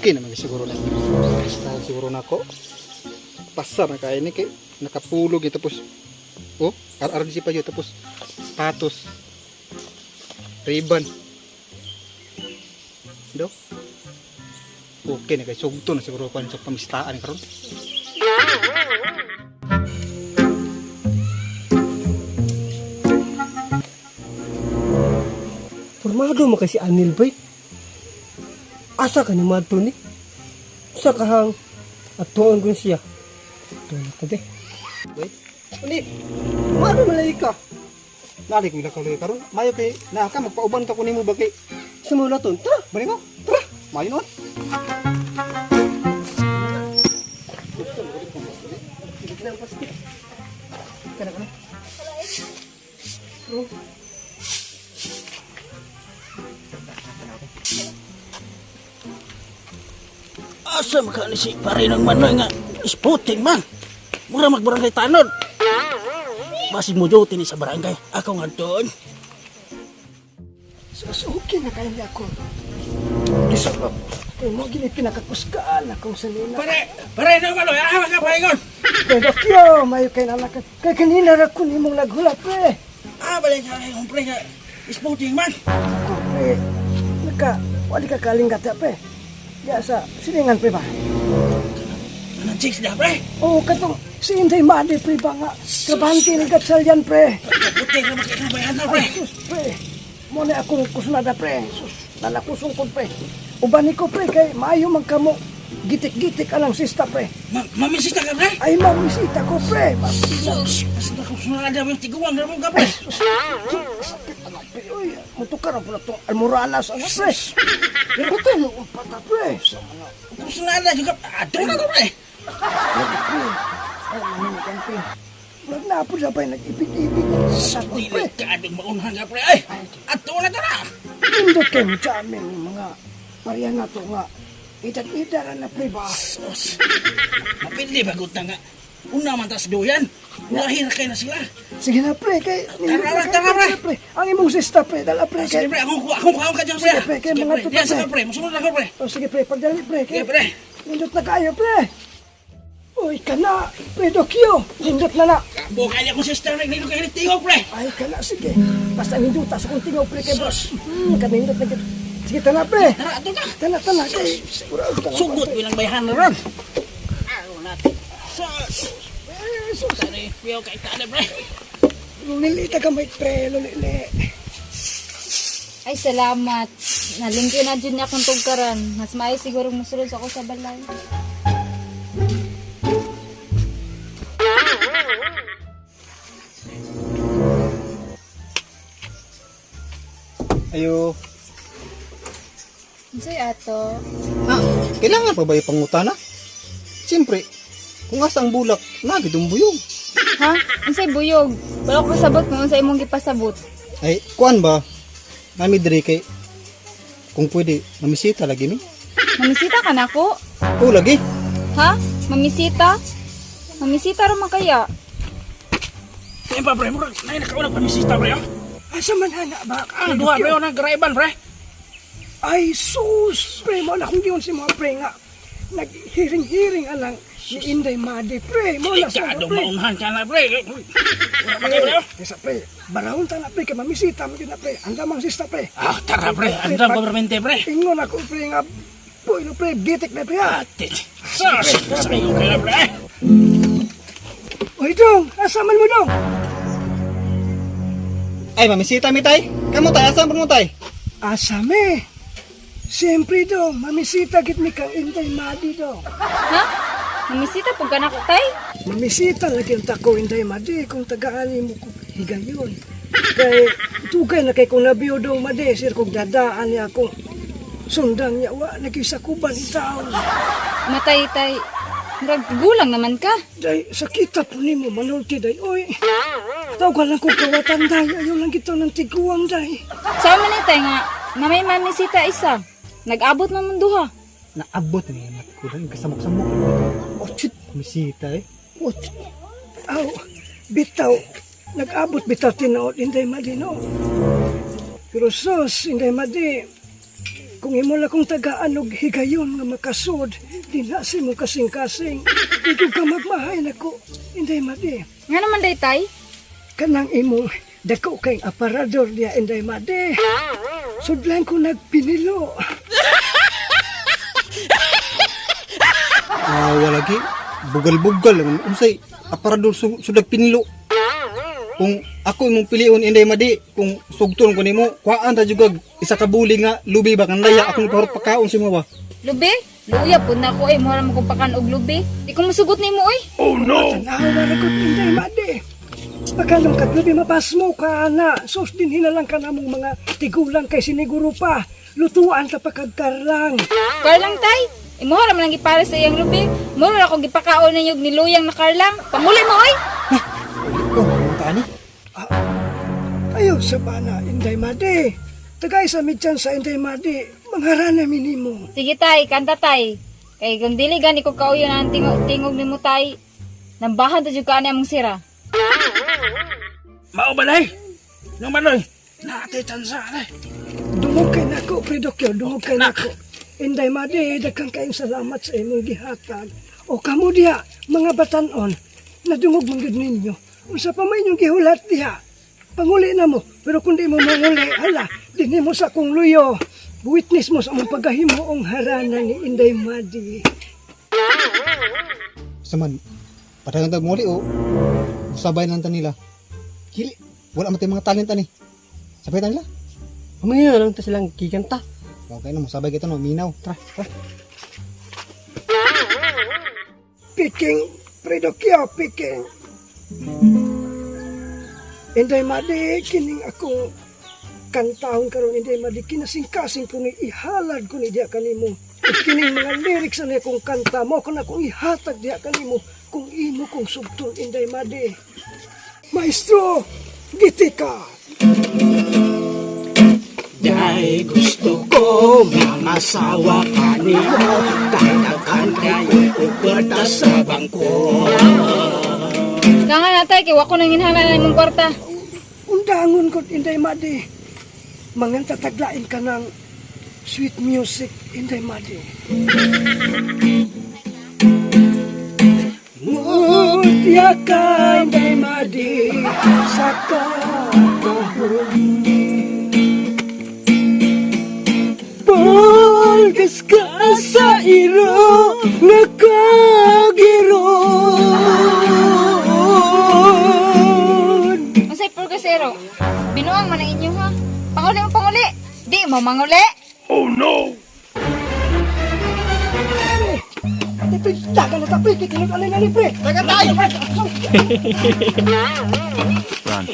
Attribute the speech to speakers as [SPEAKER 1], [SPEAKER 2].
[SPEAKER 1] Okay naman siguro na. Style siguro na ako. Pasar na kaya ni kay nakapulog eh, tapos oh, RRG pa yun tapos sapatos. Ribbon. Do. Okay na kay sugto na siguro ko sa pamistaan karon.
[SPEAKER 2] Formado mo kasi Anil bay. Asa ka ni Madto ni? Sa kahang atuon ko siya. Atuon ako be.
[SPEAKER 1] Wait,
[SPEAKER 2] Uli, maano malay ka?
[SPEAKER 1] nalik mi lakaw karon. Mayo kay naa ka magpauban ta ko nimo ba kay
[SPEAKER 2] Sa mga laton, tara!
[SPEAKER 1] Bali mo? Tara, mayo noon.
[SPEAKER 2] Hindi ka ng plastic.
[SPEAKER 1] Kana kana.
[SPEAKER 3] Asa maka ni si pare ng manoy nga sporting man. Mura magbarangay tanod. Basig mo duty ni sa barangay. Ako nga doon.
[SPEAKER 2] Sus, okay na kayo niya ako. Gisok. Kay mo gini pinakakusgaan akong sanina.
[SPEAKER 3] Pare, pare ng manoy, ah ka paingon.
[SPEAKER 2] Pero kyo, mayo kay nalakat. Kay kanina ra ko nimong naghulap pre.
[SPEAKER 3] Ah, balik ka kay pre nga sporting man.
[SPEAKER 2] Ako pre, naka, wali ka kalinggat pre. Diya sa silingan pre ba?
[SPEAKER 3] Anong chicks na pre?
[SPEAKER 2] Oo, katong si Inday Madi pre ba nga. Trabante ni Gatsalyan pre.
[SPEAKER 3] Buti ka makikabayan na pre.
[SPEAKER 2] Ay, sus pre. Mo na akong kusunada pre. Sus, nalakusong ko pre. Uban ko pre kay maayo man kamo. Gitik-gitik anang sista pre.
[SPEAKER 3] Ma mamisita ka pre?
[SPEAKER 2] Ay mamisita ko pre. Mamisita.
[SPEAKER 3] Sus, basta ko sunod yung tiguang na mo ka pre.
[SPEAKER 2] Sus, sakit ano pre. Uy, mutukar ang pula tong almoranas ano pre. Pero tayo ang pata pre. Sa mga
[SPEAKER 3] Kusunada juga ato na to pre.
[SPEAKER 2] lagi pre. Ay, maninigan pre. Murag na po sabay nag-ibig-ibig. Sa pre.
[SPEAKER 3] Dili ka adong maunhan ka pre. Ay, ato na to na.
[SPEAKER 2] Pindot kayo sa amin mga pariya na to nga. Idad-idaran na pre ba?
[SPEAKER 3] Sus. Mapili ba gud nga. Una man tas duyan. Lahir kay na sila.
[SPEAKER 2] Sige na pre, kay
[SPEAKER 3] Tara, tara, pre.
[SPEAKER 2] pre. Ang imong sista pre, dala pre.
[SPEAKER 3] Sige
[SPEAKER 2] Kay,
[SPEAKER 3] pre, akong kuha ka dyan pre.
[SPEAKER 2] Sige, pre, kay mga tuta,
[SPEAKER 3] Diyan sa
[SPEAKER 2] pre.
[SPEAKER 3] ka pre, musunod ako pre.
[SPEAKER 2] Oh, sige pre, pagdali pre. Kay,
[SPEAKER 3] Sige pre.
[SPEAKER 2] Nindot na kayo pre. Uy, kana, pre Dokyo, nindot na na.
[SPEAKER 3] Kabo kaya akong sister rin nito kay tingog pre.
[SPEAKER 2] Ay, kana, sige. Basta ninduta sa kong tingaw pre kay
[SPEAKER 3] Sus.
[SPEAKER 2] Kanindot na gid. Sige, tana pre.
[SPEAKER 3] Tara ato ta.
[SPEAKER 2] Tana, tana kay sigurado ka na,
[SPEAKER 3] Sugot
[SPEAKER 2] pre.
[SPEAKER 3] bilang bayhan na ron. Araw natin. Sus.
[SPEAKER 2] Eh, sus.
[SPEAKER 3] Tari, piyo kay tani pre.
[SPEAKER 2] Lulilita gamay pre, lulili.
[SPEAKER 4] Ay, salamat. Nalingki na dyan niya akong tugkaran. Mas maayo siguro musulod ako sa balay.
[SPEAKER 1] Ayo.
[SPEAKER 4] Unsay ato?
[SPEAKER 1] Ah, kailangan pa ba yung pangutana? Siyempre, kung asa ang bulak, nagidong buyog.
[SPEAKER 4] Ha? Unsay buyog? Wala ko kasabot kung unsay imong gipasabot.
[SPEAKER 1] Ay, kuan ba? Nami diri kay kung pwede, mamisita lagi mi.
[SPEAKER 4] Mamisita ka nako?
[SPEAKER 1] Oh, lagi.
[SPEAKER 4] Ha? Mamisita? Mamisita ra man kaya?
[SPEAKER 3] Kaya pa pre, murag nay nakauna pa misista pre. oh.
[SPEAKER 2] Asa man hana ba?
[SPEAKER 3] Ang duha pre, nang garayban pre.
[SPEAKER 2] Ay, sus! Pre, mo na kung yun si mga pre nga. Naghiring-hiring alang ni Inday Madi, pre. Mo
[SPEAKER 3] Dili
[SPEAKER 2] na
[SPEAKER 3] ka
[SPEAKER 2] sa
[SPEAKER 3] adong
[SPEAKER 2] pre.
[SPEAKER 3] maunhan ka na pre. Wala pa kayo pre. oh.
[SPEAKER 2] Kaysa pre, barahon ta na pre, kay mamisita mo yun na pre. Andamang sista pre.
[SPEAKER 3] Ah, tara pre, andam ko pre.
[SPEAKER 2] Ingon ako pre nga, boy no pre, gitik na pre ha.
[SPEAKER 3] Ate. Sus, sa iyo kay na pre.
[SPEAKER 2] Uy dong, asa man mo dong?
[SPEAKER 1] Ay, mamisita mi tay. Kamo tay, asa mo tay?
[SPEAKER 2] Asa me? Siyempre dong, mamisita git mi kang Inday Madi dong.
[SPEAKER 4] Ha? Mamisita pug ka nako tay?
[SPEAKER 2] Mamisita lagi ang tako Inday Madi kung tagaan mo ko higayon. Kay tugay na kay kung nabiyo dong Madi, sir kong dadaan niya akong sundang niya wa nagisakuban itaw.
[SPEAKER 4] Matay tay. Murag gulang naman ka.
[SPEAKER 2] Day, sakita po nimo manulti day. Oy, tawagan lang ko kawatan day. Ayaw lang kita ng tiguang day.
[SPEAKER 4] Sa man ni tay nga na may mamisita isa. Nag-abot man man duha.
[SPEAKER 1] Naabot ni mat ko lang kasamok-samok. Oh, chut, misita eh.
[SPEAKER 2] Ot, aw, bitaw. Nag-abot bitaw tinuod Inday Madi no. Pero sus, Inday Madi, Kung imo na kong tagaan og higayon nga makasud, di na si mo kasing-kasing. Di ko ka magmahay nako, Inday Madi.
[SPEAKER 4] Nga naman day tay?
[SPEAKER 2] Kanang imo dako kay aparador niya, Inday Madi. Sudlan ko nagpinilo.
[SPEAKER 1] Ah, wala gi. Bugal-bugal lang. Unsay aparador sudag pinilo. Kung ako imong pilion Inday Madi, kung sugton ko nimo, kuhaan ta jud kag isa ka buli nga lubi ba kan laya akong parot pakaon si mo ba.
[SPEAKER 4] Lubi? Luya po na ko eh. Mura mo kong pakan og lubi. Di ko musugot nimo oy.
[SPEAKER 2] Tanawa ra ko, Inday Madi. Pagkalong kaglubi mapasmo ka na. Sus din hinalang ka namong mga tigulang kay siniguro pa. Lutuan ta pa kag karlang.
[SPEAKER 4] Karlang tay? Imuha ra man ang gipare sa iyang lubi. Mura ra kong gipakaon ninyo og niluyang na karlang. Panguli mo oy.
[SPEAKER 1] Oh, ta ni.
[SPEAKER 2] Ayaw sa bana, Inday Madi. Tagay sa midyan sa Inday Madi, mangarana minimo.
[SPEAKER 4] Sige tay, kanta tay. Kay kung dili gani ko kauyon ang tingog, tingog nimo tay. Nambahan ta jud ka ani among sira.
[SPEAKER 3] Mao ba day? Nung Manoy, naatay tansa day.
[SPEAKER 2] Dungog kay nako, Predokyo, dungog kay nako. Inday Madi, daghang kayong salamat sa imong gihatag. O kamo diha, mga batanon, nadungog man gyud ninyo. Unsa pa may inyong gihulat diha? Panguli na mo, pero kung di mo manguli, hala, dinhi mo sa akong luyo. Witness mo sa among pagahimo ang harana ni Inday Madi.
[SPEAKER 1] Saman, padayon ta muli o sabay lang ta nila. Kili, wala man tay mga talent ani. Sabay ta nila.
[SPEAKER 5] Mamaya na lang ta silang kikanta.
[SPEAKER 1] Okay na, musabay kita no, minaw. Tara, tara.
[SPEAKER 2] Picking, Predokyo, picking. Inday Madi, kining akong kantahon karon Inday Madi, kinasingkasing ko ni ihalad ko ni diha kanimo. Ug kining mga lyrics na akong kanta mo ko na akong ihatag diha kanimo kung imo kong sugton, Inday Madi. Maestro, giti ka.
[SPEAKER 3] Dahil gusto ko mangasawa ka nimo, Tatakan kayo og kwarta sa bangko.
[SPEAKER 4] Kanga na tay kay wa ko nang ginhalan na imong kwarta.
[SPEAKER 2] Undangon ko, Inday Madi. Manganta taglain ka ng sweet music, Inday Madi. Mutya ka, Inday Madi, sa kakahon. Pulgas ka sa iro, nakagiron.
[SPEAKER 4] Unsay purgasero? Binuang man ang inyo ha. Panguli mo panguli. Di mo manguli.
[SPEAKER 2] Ito, dagan na tapik, ikinag alay na ni pre. Dagan tayo!
[SPEAKER 6] Run.